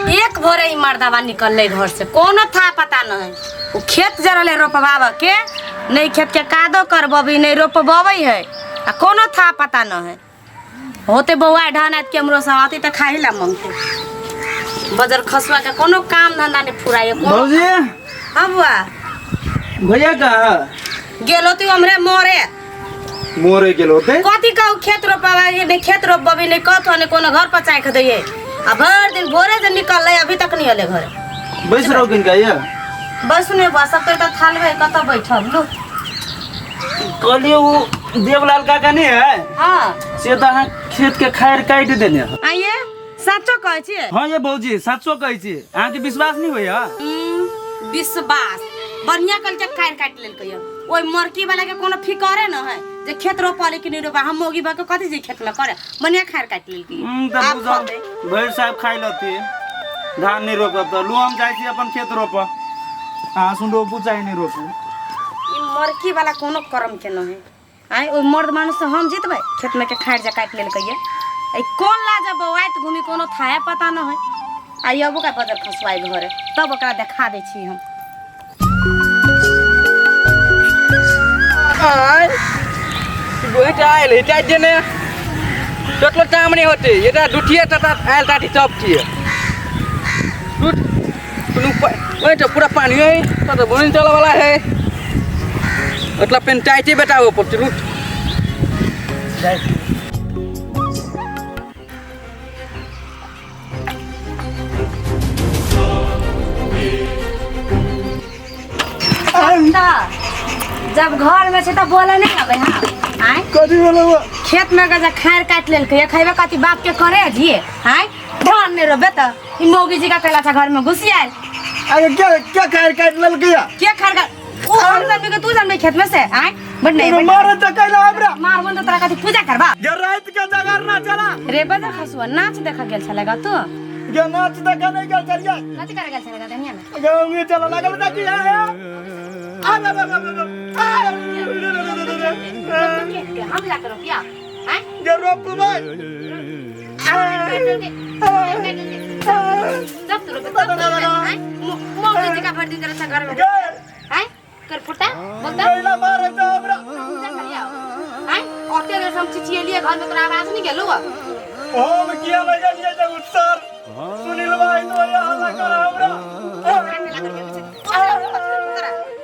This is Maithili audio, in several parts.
एक भोरे ई मर्दावा निकललै घर से, कोनो था पता नहीं। ओ खेत जरले रोपबाबऽ के नहीं, खेत के कादो करबबी नहीं, रोपबबै है आ कोनो था पता न है। होते बौआ ढान आत के हमरो सब आती त खाही ला मंगते। बजर खसुआ के कोनो काम धंधा नहीं फुराए कोनो। भौजी। हाँ बुआ। भैया कहाँ गेलो तू हमरे मोरे? मोरे गेल होते। कथी कहू, खेत रोपबा नहीं, खेत रोपबी नहीं, कथो नहीं, कोनो घर पर चाय दैये आ भर दिन भोरे से निकललै अभी तक नहीं अले घर। बैस रहो किनका ये। बस ने बस सब तो थालबै, कतऽ बैठब लू। कहलिए वो देवलाल काका नहीं है? हाँ। से तो अहाँ खेत के खैर काटि देने है। आइए सचो कहै छियै? हाँ ये भौजी सचो कहै छी, अहाँके विश्वास नहीं होइया? विश्वास बढ़िया कल के खैर काटि लेलकै यऽ। ओहि मरकी वाला के कोनो फिकरे न है जे खेत रोपले कि नहीं रोपा। हम मौगी भऽ के कथी जे खेत में करे, बढ़िया खैर काटि लेलकै। तब आब बुझाउ, खतै। भरि साहब खाइ लती धान नहीं रोपब तऽ लू हम जाइ छी अपन खेत रोपऽ, अहाँ सुन रोपू चाहे नहीं रोपू। ई मरकी वाला कोनो कर्म के न है। आइ ओहि मर्द मानुस से हम जीतबै? खेत में के खारि जे काटि लेलकै ये। ई कोन लाज बौआइत घूमी, कोनो थाहे पता न है। आइ अबो का बजर खसुआइ घरे तब ओकरा देखा दै छी हम। आय गोइटा आयल हिटा जेने टोटलो टाइम नहीं होते, ये दुठिए तथा आयल ताठी सब थिए टूट कोनो ओए तो पूरा पानी है तो बोरिंग चला वाला है, मतलब पंचायती बेटा वो पड़ते लूट। जब घर में छै तऽ बोले नहीं अबै। हाँ आँय। कथी बोले? खेत में के जे खाएर काटि लेलकै, खैबे कथी बाप के करे जी? आँय धान नहीं रोपबे तऽ ई मौगी जी का कैला छै घर में घुसि आयल। अरे क्या क्या खाएर काटि लेलकै या? के खाएर काट ओ हम जानबे के तू जानबे खेत में से? आँय बड नहीं बड मारे तऽ कैला हमरा। मारबो तऽ तोरा कथी पूजा करबा? गे राति के जगरना चला। रे बजर खसुआ नाच देखा गेल छलै गा तू? गे नाच देखा नहीं गेल छलियै। कथी करे गेल छलै गा दनिया में? गे उंगली चला लागल देखी हे हे। आ बा बा बा बा। हम ला करो पिया आँय? गे रोपबै। तब तो रोपे, तब तो रोपे, आँय? मौगी जी का भर दिन जरा सा घर में। गे आँय कर फुटा बोलता कैला मारे तऽ हमरा। पूजा करिया आँय, ओते देर से हम चिचिएलिए घर में, तोरा आवाज नहीं गेलौ? हम किया लगलियै जे उत्तर सुनील भाई तो ये हल्ला कर हमरा।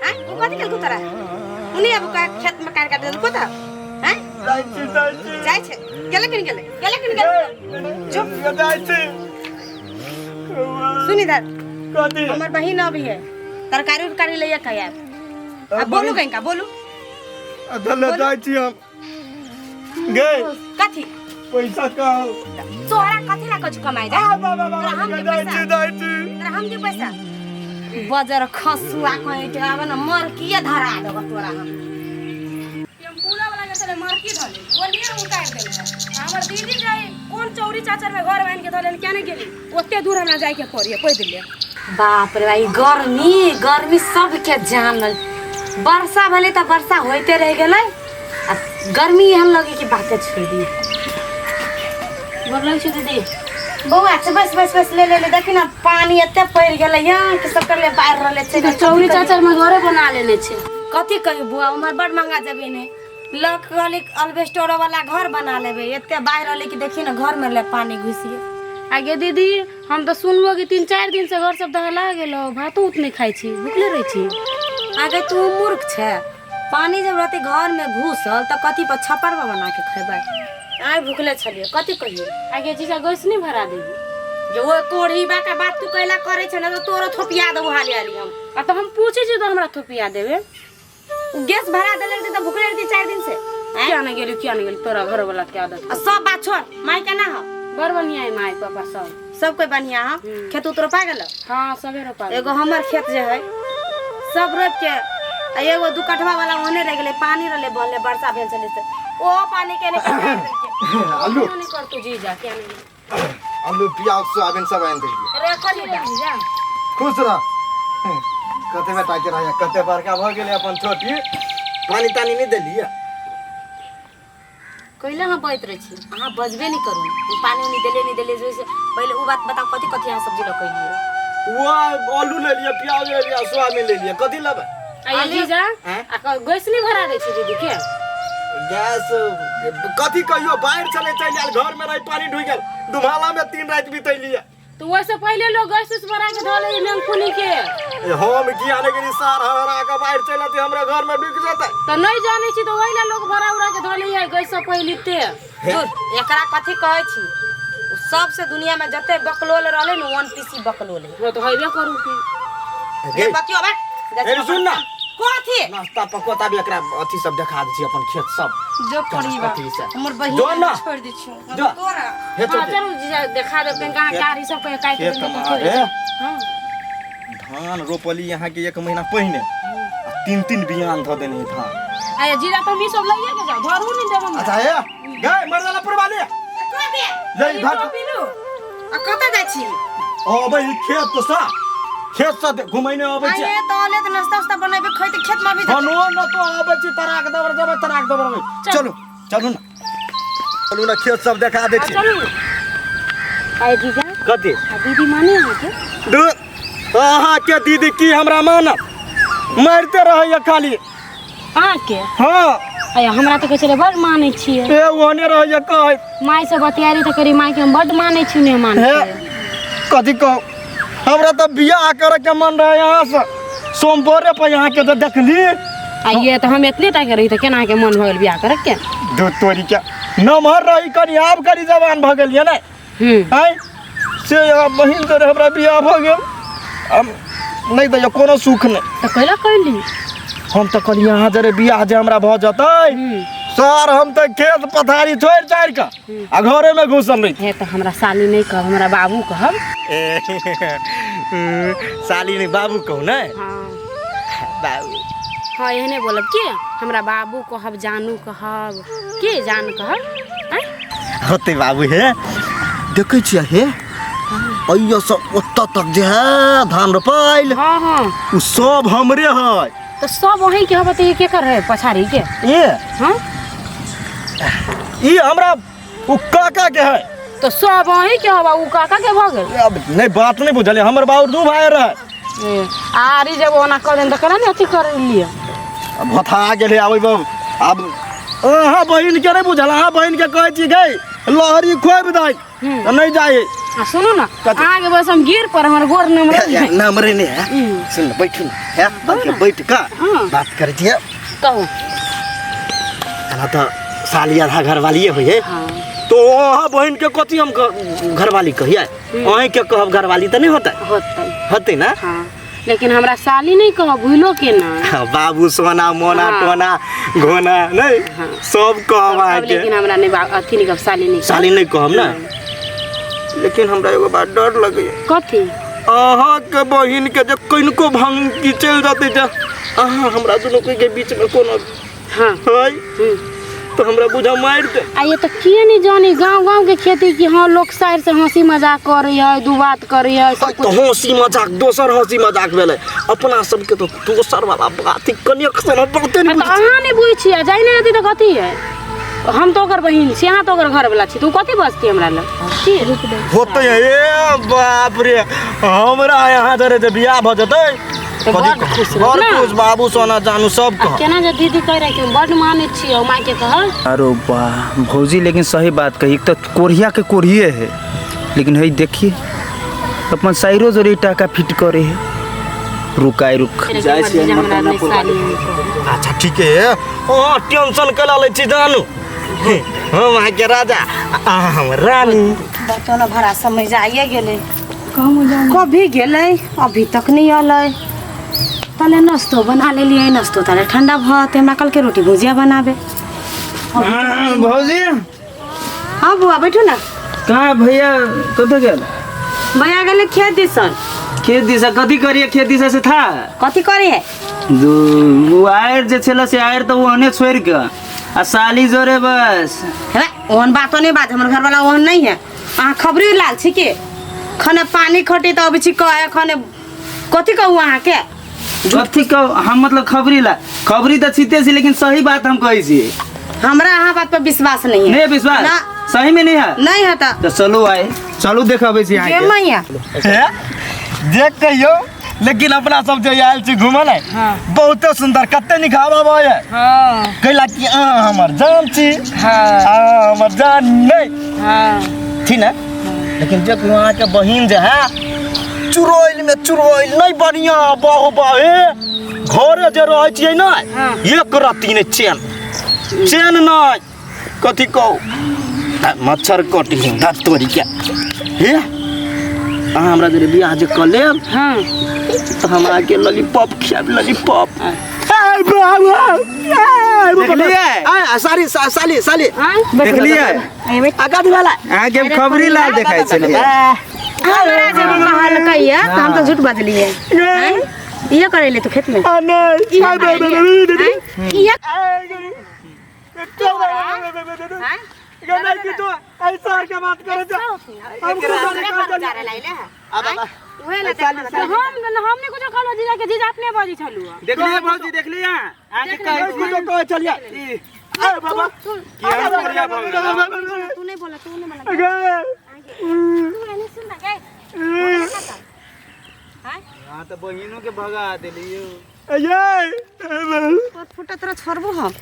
आँय उ कथी केलकौ तोरा? उनी अब का खेत में काट काट देलकौ त? आँय जाइ छी, जाइ छी। जाइ छै, गेलै कि नहि गेलै, गेलै कि नहि गेलै? चुप जाइ छी। सुन इधर। कथी? हमर बहिन अभी है, तरकारी उरकारी लैया के आयब। आ बोलू कहीं का बोलू। धले जाइ छी हम। गे कथी? पैसा कहाँ? तोहरा कथी ला कुछ कमाई जा? आ बाबा बाबा। तोरा हम के जाइ पैसा? छी, जाइ छी। तोरा हम के पैसा? बजर खसुआ कहीं के आवे न मर किए धरा देबो तोरा हम। टेम्पूला वाला के चले मरकी धले ओनिए उतार देल। हमर दीदी जाई कोन चौरी चाचर में घर बन के धले, क्या नहीं गेली ओते दूर हमरा जाए के पड़ी पैदले। बाप रे भाई, गर्मी गर्मी सबके जान लग। वर्षा भेलै तऽ वर्षा होइते रहि गेलै आ गर्मी एहन लगे कि बाते छोड़ि दियै। गोर लगै छी दीदी। बौआ अच्छा, बस बस बस, ले ले ले। देखी ना पानी एते पड़ि गेलै यहाँ कि सब करले बाढ़ि रहले छै। चौरी चाचर में घरे बना लेने छै। कथी कही बुआ, उम्हर बड़ महंगा जमीन है, लग कहली अल्बेस्टोरो वाला घर बना लेबै, एते बाढ़ि रहलै कि देखी ना घर में ले पानी घुसि गेल। आगे दीदी हम तऽ सुनबो कि 3-4 दिन से घर सब दहला गेल हो, भातो उत नहीं खाइ छी, भुखले रहै छी। आगे तू मूर्ख छै, पानी जब रहते घर में घुसल तऽ कथी पर छप्पर पर बना के खेबै? आइ भुखले छलियै, कथी कहियै? आगे जीजा गैस नहीं भरा देबी? जे ओ कोढ़ी बा के बात तू कैला करै छै ना तऽ तोरो थोपिया देबो हाली हाली हम। आ तऽ हम पूछै छी तऽ हमरा थोपिया देबे। उ गैस भरा देले रहती तऽ भुखले रहती 4 दिन से। आँय? क्या नहीं गेली, क्या नहीं गेली, तोरा घर वाला के आदत। आ सब बात छोड़, माय केना हो? बड़ बढ़िया है माय पापा सब। सब कोई बढ़िया हो? खेत उत रोपा गेलो? हाँ सबे रोपा गेल। एगो हमर खेत जे है सब रोप के आ एगो 2 कठवा वाला ओने रह गेलै, पानी रहलै बहले, वर्षा भेल छलै से ओ पानी के नहि आलू क्यों नहीं करतू जीजा, क्या नहीं? आलू प्याज सोयाबीन सब आनि देलियै। रे कनी जीजा खुश रह। कते बेटा के रहै, कते बड़का भऽ गेलै अपन छोटी। पानी तानी नहि देलियै? कैले अहाँ बजैत रहै छी अहाँ बजबे नहि करू हम पानि उनी देले नहि देले जे से पहिले ओ बात बताउ कथी कथी अहाँ सब्जी लऽ के एलियै वो आलू ले लिअ प्याज ले लिअ सोयाबीन ले लिअ कथी लेबै आ ये जीजा आँय? आ गैस नहि भरा दै छी दीदी के गैस कथी कहियो बाहर चले चलि आयल घर में रही पानी ढुकि गेल डुमाला में 3 राति बितैलियै तो वैसे पहले लोग गैस उस भरा के धो ले मेंगफुनी के ए, हम किया नहि गेली सार हरा के बाहर चलि अती हमरा घर में ढुकि जेतै तो नहीं जाने छी तो वही ला लोग भरा उरा के धो ले है गैस से पहले ते दूर एकरा कथी कहै छी उ सबसे दुनिया में जते बकलोल रहले ने वन पीसी बकलोल है वो तो हेबे करू की ए, बतियो बे ए, सुन ना। कथी नाश्ता पकौता भी एकरा अथी सब देखा दै छी अपन खेत सब जो पड़ी बा अथी से। हमर बहिन जो ना। छोड़ दै छी जो। तोरा हे हां चल चलू जीजा देखा दे कहीं गाड़ी सब कहीं काट खेत देने में तो अरे हां धान रोपली यहाँ के 1 महीना पहिने आ 3-3 बियान धऽ देने धान आ जीजा तुम ई सब लइए के जाओ धरू नहीं देब हमरा अच्छा हे गए मर्दाना पुरवाली ले ई भात आ कतऽ जाइ छी अबै ही खेत तो सा खेत से घुमैने अबै छी आये तो ले त नाश्ता उस्ता बनेबे खैते खेत में भी धनो न तो अबै छी तराक दबर जेबै तराक दबर अबै चलू चलू ना चलू ना खेत सब देखा दै छी चलू आये जीजा कथी आ दीदी माने अहाँके दू अहाँके दीदी की हमरा मानत मारिते रहैया खाली अहाँके हाँ आये हमरा तऽ कहै छलै बड़ मानै छियै ए ओहने रहैया कहैत माय से बतियारी तऽ करी माय के हम बड मानै छी ने मान हे कथी कहू हमरा तऽ बियाह करे के मन रहे यहाँ से सोमवारे पर यहाँ के तऽ देखली आइए तऽ हम एतने टा के रही तऽ केना के मन भऽ गेल बियाह करे के दू तोरी के नमहर रही कनी आब कनी जवान भऽ गेलियै ने हम्म आँय से आब बहिन तोरे हमरा बियाह भऽ गेल आब नहि दैया कोनो सुख नहि तऽ कैला कैली हम तऽ कहलियै अहाँ जरे बियाह जे हमरा भऽ जेतै सर हम तऽ खेत पथारी छोड़ि छाड़ि कऽ आ घरेमे घुसल रही हे तऽ हमरा साली नहि कहब हमरा बाबू कहब साली नहि बाबू कहू ने हाँ बाबू हाँ एहने बोलब की हमरा बाबू कहब जानू कहब की जान कहब आँय? होते बाबू हे देखै छियै हे अइयो सब ओतऽ तक जे है धान रोपाइल हाँ हाँ उ सब हमरे है तो सब वहीं के हब तऽ ई केकर है पछाड़ी के ए हाँ ई हमरा उ काका के है तो सब वहीं के हब उ काका के भऽ गेल अब नहीं बात नहीं बुझलियै हमर बाबू दू भाई रहे ए, आरी जब ओना कऽ देन तऽ केना ने अथी कर लिअ अब भथा गेलै आबै बाबू आब अहाँ बहिन के नहीं बुझल अहाँ बहिन के कहै छी गई लहरी खोबि दै तऽ नहीं जाइ आ सुनू ना कथी? अहाँके बस हम गिर पर हमर गोर नम्बर नमरे नहीं है सुन न, बैठू न है बल्कि बैठ कऽ हाँ। बात करै छियै कहू एना तऽ साली आधा घरवालिए होइ है हाँ तो अहाँ बहिन के कथी हम घरवाली कहियै अहीं के कहब घरवाली तऽ नहीं होतै होतै होतै ना हाँ लेकिन हमरा साली नहीं कहब भूलो के ना हाँ, बाबू सोना मोना हाँ। टोना घोना नहीं हाँ। सब कहब अब अहाँके लेकिन हमरा नहीं अथी नहीं कहब साली नहीं कहब। साली नहीं कहब ना लेकिन हमरा एगो बात डर लगैया कथी अहाँके बहिन के जे कनिको भंगी चलि जेतै जे अहाँ हमरा दुनू के बीच में कोनो हाँ है तो हमरा बुझा मारि दे आ ये तो किए नहीं जानी गांव गांव के खेती की हाँ लोग साइड से हंसी मजाक करे है दू बात करे है सब तो हंसी मजाक दोसर हंसी मजाक भेलै अपना सबके तो दोसर वाला बात ही कनेक्शन बाते नहीं तो अहाँ नहीं बुझै छियै जाइ नहीं रहती तऽ कथी है हम तो ओकर बहिन छी अहाँ तो ओकर घर वाला छी तऽ ओ कथी बजती हमरा लग की होते ए बाप रे हमरा यहाँ जरे जे बियाह भऽ जेतै तऽ बड़ खुश रहब बड़ ने। खुश बाबू सोना जानू सब आ कह केना जे दीदी कह रहे कि हम बड मानै छियै माय के कहल अरे वाह भौजी लेकिन सही बात कही एक तो कोढ़िया के कोढ़िए है लेकिन है देखिए अपन साइरो जोरे टाका फिट करे है रुकाय रुक जाइ छियै हमरा नहि साली हम अच्छा ठीक है अहाँ टेंशन केला लै छी जानू हम अहाँके राजा अहाँ हमर रानी बर्तन भरा समझ आइए गेलै कभी गेलै अभी तक नहीं अलै तले नाश्तो बना लेलियै नाश्तो तले ठंडा भऽ जेतै हमरा कलके रोटी भुजिया बनाबे भौजी हाँ बुआ बैठू ना कहाँ भैया कतऽ गेल भैया गेलै खेत दिसन खेत दिशा कथी करिए खेत दिशा से था कथी करे है ओ आयर जे छलै से आयर तऽ ओहने छोड़ि कऽ आ साली जोरे बस हे ओहन बातो नहीं बात हमर घरवाला ओहन नहीं है अहाँ खबरी लाल छी के खने पानी खटी तऽ अबै छी कहे खने कथी कहू अहाँके कथी कह हम मतलब खबरी ला खबरी तऽ छिते छी लेकिन सही बात हम कहै छी हमरा अहाँ बात पर विश्वास नहीं है। नहीं है विश्वास? ना। सही में नहीं है? नहीं है तो तो चलू आए, चलू देखाबै छी गे अहाँके। मैया। हे, देख कहियो, लेकिन अपना सब जे आयल छी घूमऽ ने, बहुते सुंदर, कते नीक हवा बहै है। कैला कि अहाँ हमर जान छी, अहाँ हमर जान नहीं छी ने। लेकिन जे कहियो अहाँके बहिन जे है चुड़ैल में चुड़ैल नहीं बढ़िया, बाहो बाहे घरे जे रहै छियै ने, एक रत्ती नहि चैन, चैन नहीं, कथी कहू, मच्छर कटी धत तोरी के। हे, अहाँ हमरा जरे बियाह जे कऽ लेब तऽ हमरा के लॉलीपॉप खियाब, लॉलीपॉप। देखलियै? आ सारी साली साली देखलियै? आ कथी वाला? अहाँके हम खबरी लाल देखाइ छलियै। हमरा जे कहलकै ये तऽ हम तऽ झूठ बजलियै। आँय? इहे करैले तू खेत में? आ नहीं। इहे करैले? आँय? इहे आँय? ऐसा के बात करे उहे ने देखल। हम नहीं कुछो कहलो जीजा के, जीजा अपने बजै छलु। देखलियै भौजी, देखलियै? अहाँके कहै छी। कुछो कहै छलियै। ई, ए बाबा, कि हम कोढ़िया भऽ गेलहुँ। तू नहीं बोला, तू नहीं बोला। गे। तू एने सुन ना गे। अहाँ तऽ बहिनो के भगा देलियै। ये तोर फुटा तोरा छोड़बो हम।